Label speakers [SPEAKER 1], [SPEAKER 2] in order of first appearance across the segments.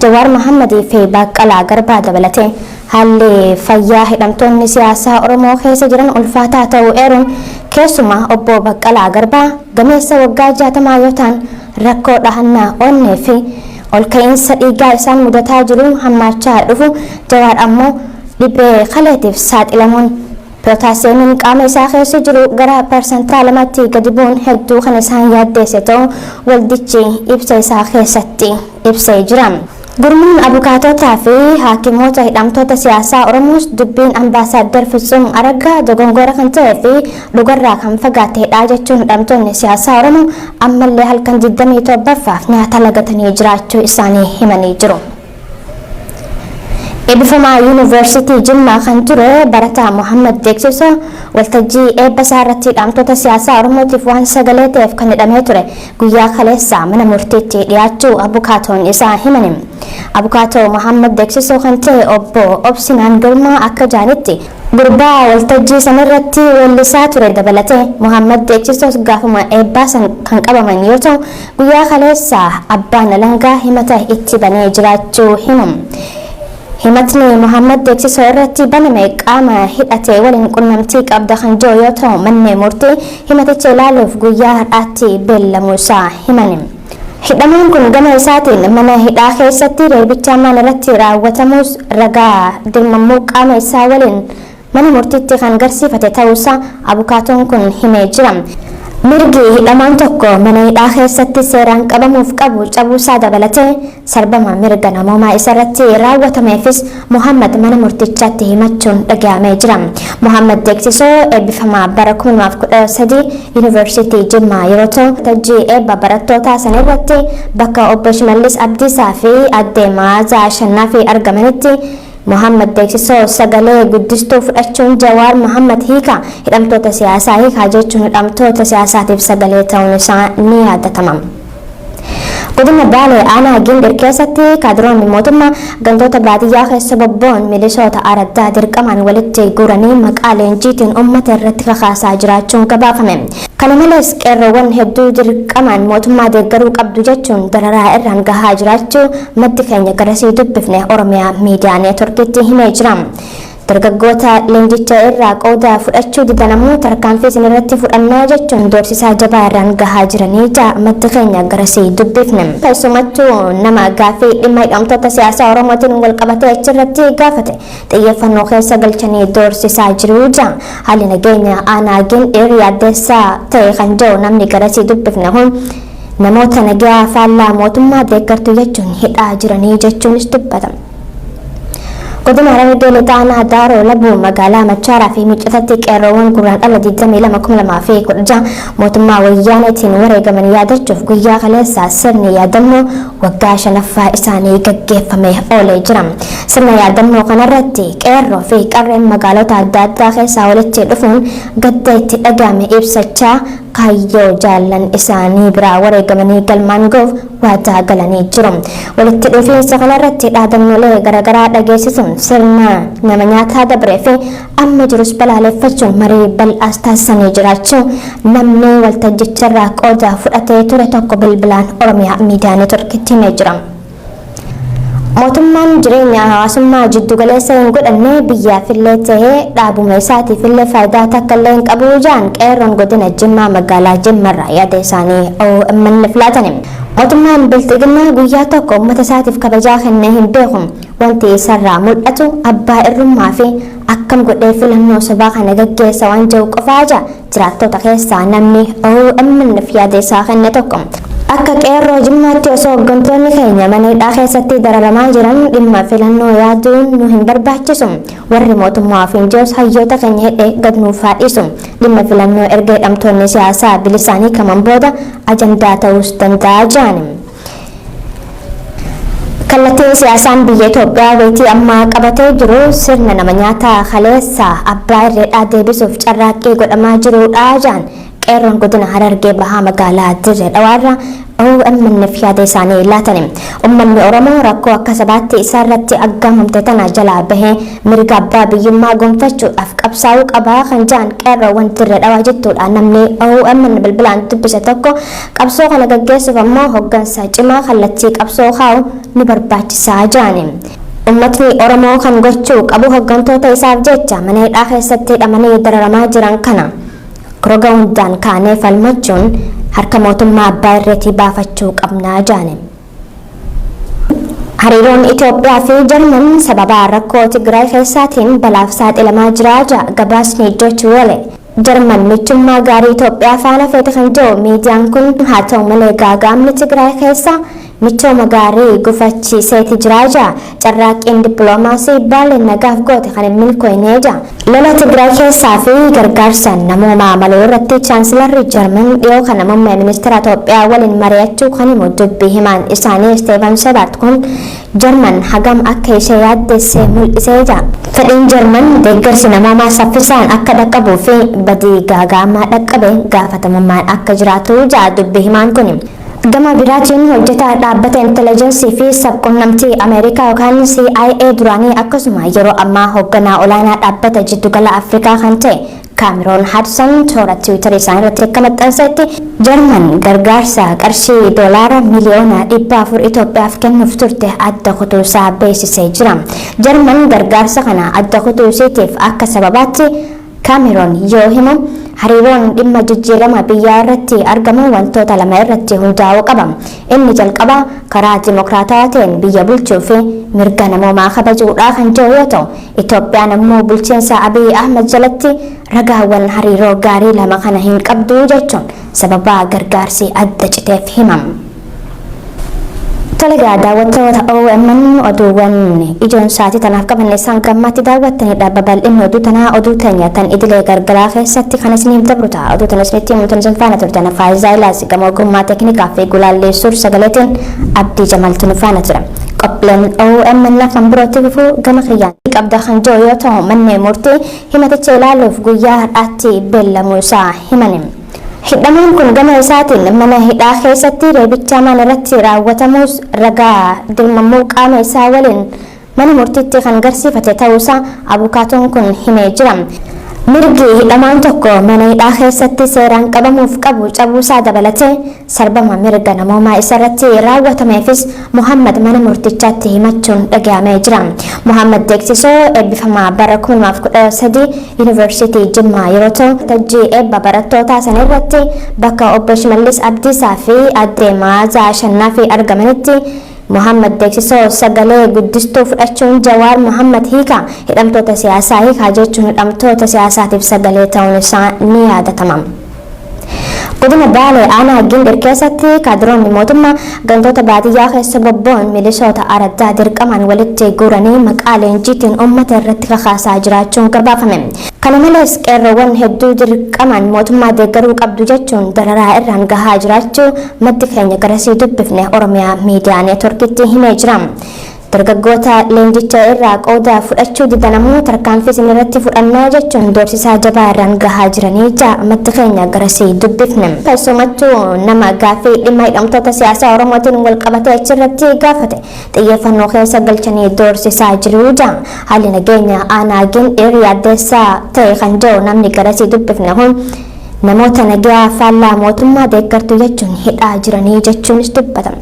[SPEAKER 1] Jawaar Mohammadii fi Baqqalaa Garbaa dabalatee haalli fayyaa hidhamtoonni siyaasaa Oromoo keessa jiran ulfaataa ta'uu eeruun, keessumaa obbo Baqqalaa Garbaa gameessa waggaa 60 yoo ta'an rakkoo dhahannaa onnee fi olka'iinsa dhiigaa isaan mudataa jiru hammaachaa dhufu, Jawaar ammoo dhibee kaleetiif saaxilamuun pootaasiyeemiin qaama isaa keessa jiru gara 2%tti gadi bu'uun hedduu kan isaan yaaddeesse ta'uu waldichi ibsa isaa keessatti ibsee jira. Gurmuun abukaatotaa fi haakimoota hidhamtoota siyaasaa Oromoos dubbiin Ambaasaaddar Fitsum Araggaa dogongora kan ta'ee fi dhugarraa kan fagaatedha jechuun hidhamtoonni siyaasaa Oromoo ammallee halkan 27ffaaf nyaata lagatanii jiraachuu isaanii himanii jiru. Eebbifamaa Yuunivarsiitii Jimmaa kan ture barataa Muhammad Deeksisoo waltajjii eebba isaa irratti hidhamtoota siyaasaa Oromootiif waan sagalee ta'eef kan hidhamee ture guyyaa kaleessaa mana murtiitti dhiyaachuu abukaatoon isaa himani. Abukaatoo Muhammad Deeksisoo kan ta'e obbo Obsinaan Girmaa akka jaanitti, gurbaa waltajjii sanarratti weellisaa ture dabalatee Muhammad Deeksisoos gaafuma eebbaa san kan qabaman yoo ta'u, guyyaa kaleessaa abbaan alangaa himata itti banee jiraachuu himu. Himatni Muhammad Deeksisoo irratti baname qaama hidhate waliin qunnamtii qabda kan jiru yoo ta'u, manneen murtii himaticha ilaaluuf guyyaa har'aatti beellamuu isaa himan. Hidhamaan kun gama isaatiin mana hidhaa keessatti reebicha hamaan irratti raawwatamus ragaa dirmammuu qaama isaa waliin mana murtiitti kan garsiifate ta'uusaa abukaatoon kun himee jira. Mirgi hidhamaan tokko mana hidhaa keessatti seeraan qabamuuf qabu cabuusaa dabalatee sarbama mirga namoomaa isarratti raawwatameefis Muhammad mana murtichaatti himachuun dhaga'amee jira. Muhammad Deeksisoo eebbifamaa bara 2013 Yuunivarsiitii Jimmaa yeroo ta'u, waltajjii eebba barattootaa san irratti bakka obbo Shimallis Abdiisaa fi aadde Ma'aazaa Ashannaafi argamanitti Muhammad Deeksisoo sagalee guddistuu fudhachuun "Jawaar Muhammad hiika, hidhamtoota siyaasaa hiikaa" jechuun hidhamtoota siyaasaatiif sagalee ta'uun isaa ni yaadatama. Godina Baalee aanaa Gindhir keessatti kaadiroonni mootummaa gandoota baadiyyaa keessa bobba'uun milishoota araddaa dirqamaan walitti guuranii maqaa leenjiitiin uummata irratti kakaasaa jiraachuun gabaafame. Kana malees qeerroowwan hedduu dirqamaan mootummaa deeggaruu qabdu jechuun dararaa irraan gahaa jiraachuu maddi keenya garasii dubbifne Oromiyaa Miidiyaa Neetworkiitti himee jira. Dargaggoota leenjicha irraa qooda fudhachuu didan ammoo tarkaanfii isin irratti fudhannaa jechuun doorsisaa jabaa irraan gahaa jiranii jaa maddi keenya garasii dubbifne. Keessumattuu nama gaaffii dhimma hidhamtoota siyaasaa Oromootiin wal qabatee achirratti gaafate xiyyeeffannoo keessa galchanii doorsisaa jiru jaa. Haalli nageenya aanaa Gindhiir yaaddeessaa ta'e kan jiru namni garasii dubbifne kun, namoota nagaa faallaa mootummaa deeggartu jechuun hidhaa jiranii jechuunis dubbata. Godina Harargee Lixaa aanaa Daaroo Labuu magaalaa Machaaraa fi Miccatatti qeerroowwan Guraandhala 22, 2016 mootummaa Wayyaaneetiin wareegaman yaadachuuf guyyaa kaleessaa sirni yaadannoo waggaa shanaffaa isaanii gaggeeffamee oolee jira. Sirna yaadannoo kanarratti qeerroo fi qarreen magaalota adda addaa keessaa walitti dhufuun gadda itti dhaga'ame ibsachaa kaayyoo jaallan isaanii biraa wareegamanii galmaan ga'uuf waadaa galanii jiru. Walitti dhufiinsa kanarratti dhaadannoolee garaagaraa dhageessisuun sirna nama nyaataa dabree fi amma jirus balaaleffachuun marii bal'aas taasisanii jiraachuu namni waltajjicharraa qooda fudhatee ture tokko bilbilaan Oromiyaa Miidiyaa Neetworkitti himee jira. Mootummaan jireenya hawaasummaa jiddu galeessa hin godhanne biyyaafillee ta'ee dhaabuma isaatiifillee faayidaa takka illee hin qabu jaan qeerroon godina Jimmaa magaalaa Jimmarraa yaada isaanii OMN filatani. Mootummaan Bilxiginnaa guyyaa tokko uummata isaatiif kabajaa kennee hin beeku. Wanti isarraa mul'atu abbaa irrummaa fi akkam godhee filannoo sobaa kana gaggeessa waan jiru qofaa jaa jiraattota keessaa namni OMN yaada isaa kenne tokko. Akka qeerroo Jimmaatti osoo hooggantoonni keenya mana hidhaa keessatti dararamaa jiran dhimma filannoo yaaduun nu hin barbaachisu. Warri mootummaa ofiin jirus hayyoota keenya hidhee gad nuuf haa dhiisu. Dhimma filannoo erga hidhamtoonni siyaasaa bilisaanii kaman booda ajandaa ta'uus danda'a jedhan. Kallattiin siyaasaan biyya Itoophiyaa wayitii ammaa qabatee jiru sirna nama nyaataa kaleessa abbaa irreedhaa deebisuuf carraaqqii godhamaa jirudha jedhan qeerroon godina Harargee Bahaa magaalaa Dirree Dhawaarraa. OMN'f yaada isaanii laatani. Uummanni Oromoo rakkoo akka sabaatti isaarratti aggaamamte tana jalaa bahee mirga abbaa biyyummaa gonfachuudhaaf qabsaa'uu qabaa kan jedhan qeerroowwan Dirree Dhawaa jettuudha. Namni OMN bilbilaan dubbise tokko qabsoo kana gaggeessuuf ammoo hoggansa cimaa kallattii qabsoo kaa'u ni barbaachisaa jedhani. Uummatni Oromoo kan gochuu qabu hoggantoota isaaf jecha mana hidhaa keessatti hidhamanii dararamaa jiran kana roga hundaan kaanee falmachuun harka mootummaa abbaa irreetii baafachuu qabnaa jedhani. Hariiroon Itoophiyaa fi Jarman sababa rakkoo Tigraay keessaatiin balaaf saaxilamaa jira jedha gabaasni Deutsche Welle. Jarman michummaa gaarii Itoophiyaa faana feete kan jiru miidiyaan kun, haa ta'u malee gaaga'amni Tigraay keessa michooma gaarii gufachiiseeti jira jedha. Carraaqqiin dippiloomaasii Baarliin nagaaf goote kan hin milkoofne jedha. Lola Tigraay keessaa fi gargaarsa namoomaa maluu irratti Chaansilarri Jarman dhiyoo kana muummee ministeera Itoophiyaa waliin mari'achuu kan himu dubbii himaan isaanii Steven Seibert kun Jarman hagam akka ishee yaaddesse mul'isee jira. Fedhiin Jarman deeggarsi namoomaa saffisaan akka dhaqqabuu fi badii gaaga'amaa dhaqqabe gaafatamummaan akka jiraatu jedha dubbii himaan kun. Gama biraatiin hojjetaa dhaabbata intelligensii fi sabquunnamtii Ameerikaa yookaan CIA duraanii, akkasuma yeroo ammaa hoogganaa olaanaa dhaabbata jiddugala Afrikaa kan ta'e Kaameroon Haadsan toora Tiwiitarii isaanii irratti akka maxxansetti, Jarman gargaarsa qarshii $400 miliyoona Itoophiyaaf kennuuf turte adda kutuusaa beeksisee jira. Jarman gargaarsa kana adda kutuu isiitiif akka sababaatti Kaameroon yoo himu, hariiroon dhimma jijjiirama biyyaa irratti argamu wantoota lama irratti hundaa'uu qaba. Inni jalqaba karaa dimokiraatawaa ta'een biyya bulchuu fi mirga namoomaa kabajuudha kan jiru yoo ta'u, Itoophiyaan ammoo bulchiinsa Abiy Ahmed jalatti ragaawwan hariiroo gaarii lama kana hin qabdu jechuun sababa gargaarsi adda citeef himama. Tolegaa daawwattoota OMN, oduuwwan ijoon sa'aatii tanaaf qabanne isaan gammaatti daawwattanidha. Babal'inni oduu tanaa oduu teenya tan idilee gargaraa keessatti kan isiniif dabru ta'a. Oduu tana isinitti himuutan isin faana turtan Faayizaa Ilaas, gama ogummaa teeknikaa fi gulaallee suur sagaleetiin Abdii Jamaltu nu faana ture. Qophiileen OMN kan birootti fufuu gama kiyyaan qabda kan jiru yoo ta'u, manneen murtii himaticha ilaaluuf guyyaa har'aatti beellamuu isaa himani. Hidhamaan kun gama isaatiin mana hidhaa keessatti reebicha hamaan irratti raawwatamus ragaa dirmamuu qaama isaa waliin mana murtiitti kan garsiifate ta'uusaa abukaatoon kun himee jira. Mirgi hidhamaan tokko mana hidhaa keessatti seeraan qabamuuf qabu cabuusaa dabalatee sarbama mirga namoomaa isarratti raawwatameefis Muhammad mana murtichaatti himachuun dhaga'amee jira. Muhammad Deeksisoo eebbifamaa bara 2013 Yuunivarsiitii Jimmaa yeroo ta'u, tajjii eebba barattootaa sana irratti bakka obbo Shimallis Abdiisaa fi aadde Ma'aazaa Ashannaafi argamanitti Muhammad Deeksisoo sagalee guddistuu fudhachuun "Jawaar Muhammad hiika, hidhamtoota siyaasaa hiikaa" jechuun hidhamtoota siyaasaatiif sagalee ta'uun isaa ni yaadatama. Godina Baalee aanaa Gindhir keessatti kaadiroonni mootummaa gandoota baadiyyaa keessa bobba'uun milishoota araddaa dirqamaan walitti guuranii maqaa leenjiitiin uummata irratti kakaasaa jiraachuun gabaafame. Kana malees qeerroowwan hedduu dirqamaan mootummaa deeggaruu qabdu jechuun dararaa irraan gahaa jiraachuu maddi keenya garasii dubbifne Oromiyaa Miidiyaa Neetworkitti himee jira. Dargaggoota leenjicha irraa qooda fudhachuu didan ammoo tarkaanfii isin irratti fudhannaa jechuun doorsisaa jabaa irraan gahaa jiranii jaa maddi keenya garasii dubbifne. Keessumattuu nama gaaffii dhimma hidhamtoota siyaasaa Oromootiin wal qabatee achirratti gaafate xiyyeeffannoo keessa galchanii doorsisaa jiru jaa. Haalli nageenya aanaa Gindhir yaaddeessaa ta'e kan jiru namni garasii dubbifne kun, namoota nagaa faallaa mootummaa deeggartu jechuun hidhaa jiranii jechuunis dubbata.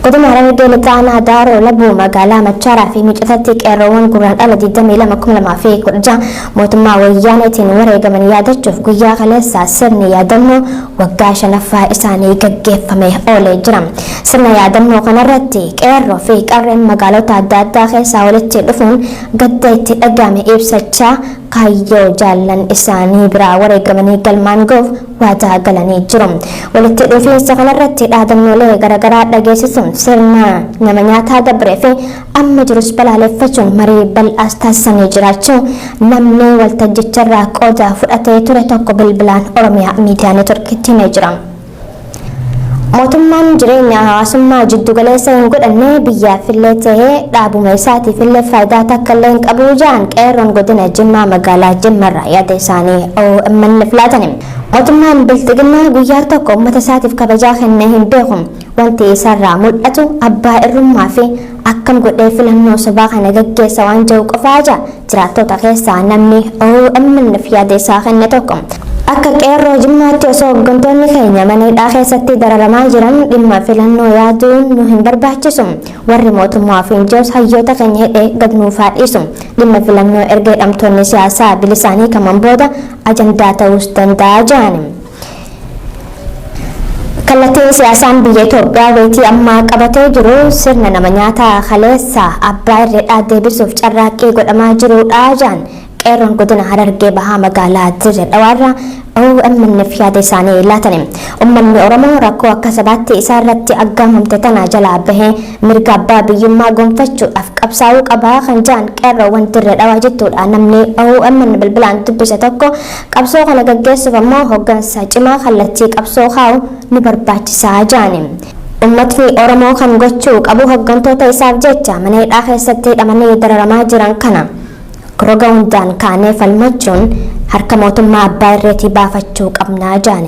[SPEAKER 1] Godina Harargee Lixaa aanaa Daaroo Labuu magaalaa Machaaraa fi Micatatti qeerroowwan Guraandhala 22,2016 mootummaa Wayyaaneetiin wareegaman yaadachuuf guyyaa kaleessaa sirni yaadannoo waggaa shanaffaa isaanii gaggeeffamee oolee jira. Sirna yaadannoo kanarratti qeerroo fi qarreen magaalota adda addaa keessaa walitti dhufuun gadda itti dhagahame ibsachaa kaayyoo jaallan isaanii biraa wareegamanii galmaan ga'uuf waadaa galanii jiru. Walitti dhufiinsa kanarratti dhaadannoolee garaagaraa dhageessisuun sirna nama nyaataa dabree fi amma jirus balaaleffachuun marii bal'aas taasisanii jiraachuu namni waltajjicharraa qooda fudhatee ture tokko bilbilaan Oromiyaa Miidiyaa Neetworkitti himee jira. Mootummaan jireenya hawaasummaa jiddugaleessa hin godhanne biyyaafillee ta'ee dhaabuma isaatiifillee faayidaa takka illee hin qabu jedhan qeerroon godina Jimmaa magaalaa Jimmarraa yaada isaanii OMN filatani. Mootummaan Bilxiginnaa guyyaa tokko uummata isaatiif kabajaa kennee hin beeku. Wanti isarraa mul'atu abbaa irrummaa fi akkam godhee filannoo sobaa kana gaggeessa waan jiru qofaa jira. Jiraattota keessaa namni OMN yaada isaa kenne tokko. Akka qeerroo Jimmaatti osoo hooggantoonni keenya mana hidhaa keessatti dararamaa jiran dhimma filannoo yaaduun nu hin barbaachisu. Warri mootummaa fi jirus hayyoota keenya hidhee gad nuuf haa dhiisu. Dhimma filannoo erga hidhamtoonni siyaasaa bilisaanii kaman booda ajandaa ta'uus danda'a jedhan. Kallattiin siyaasaan biyya Itoophiyaa wayitii ammaa qabatee jiru sirna nama nyaataa kaleessa abbaa irreedhaa deebisuuf carraaqqii godhamaa jirudha jedhan qeerroon godina Harargee Bahaa magaalaa Dirree Dhawaarraa OMN'f yaada isaanii laatan. Uummanni Oromoo rakkoo akka sabaatti isaa irratti aggaamamte tana jalaa bahee mirga abbaa biyyummaa gonfachuudhaaf qabsaa'uu qabaa kan jedhan qeerroowwan Dirree Dhawaa jettuudha. Namni OMN bilbilaan dubbise tokko qabsoo kana gaggeessuuf ammoo hooggansa cimaa kallattii qabsoo kaa'u ni barbaachisaa jedhan. Uummatni Oromoo kan gochuu qabu hooggantoota isaaf jecha mana hidhaa keessatti hidhamanii dararamaa jiran kana roga hundaan kaanee falmachuun harka mootummaa abbaa irreetii baafachuu qabnaa jedhan.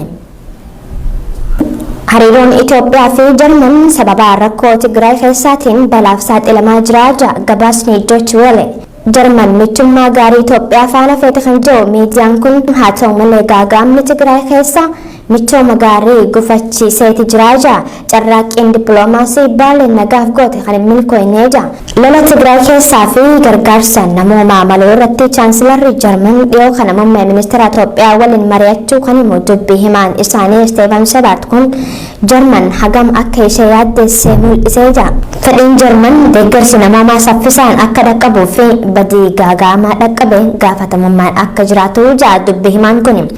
[SPEAKER 1] Hariiroon Itoophiyaa fi Jarman sababa rakkoo Tigraay keessaatiin balaaf saaxilamaa jira jedha gabaasni Deutsche Welle. Jarman michummaa gaarii Itoophiyaa faana feete kan jiru miidiyaan kun, haa ta'u malee gaaga'amni Tigraay keessa michooma gaarii gufachiiseeti jira jedha. Carraaqqiin dippiloomaasii Baarliin nagaaf goote kan hin milkoofne jedha. Lola Tigraay keessaa fi gargaarsa namoomaa maluu irratti chaansilarri Jarman dhiyoo kana muummee ministeera Itoophiyaa waliin mari'achuu kan himu dubbii himaan isaanii Steefan Sebaart kun Jarman hagam akka ishee yaaddeesse mul'isee jira. Fedhiin Jarman deeggarsi namoomaa saffisaan akka dhaqqabuu fi badii gaaga'amaa dhaqqabe gaafatamummaan akka jiraatu jedha dubbii himaan kun.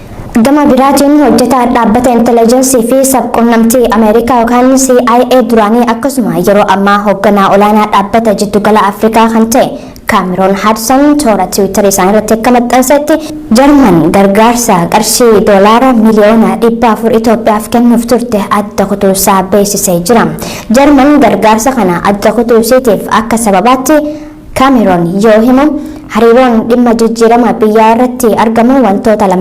[SPEAKER 1] Gama biraatiin hojjetaa dhaabbata intelligensii fi sabquunnamtii Ameerikaa yookaan CIA duraanii, akkasuma yeroo ammaa hoogganaa olaanaa dhaabbata jiddugala Afrikaa kan ta'e Kaameroon Haadson toora Tiwiitarii isaanii irratti akka maxxansetti, Jarman gargaarsa qarshii $400 miliyoona Itoophiyaaf kennuuf turte adda kutuusaa beeksisee jira. Jarman gargaarsa kana adda kutuusiitiif akka sababaatti Kaameroon yoo himu, hariiroon dhimma jijjiirama biyyaa irratti argamu wantoota lama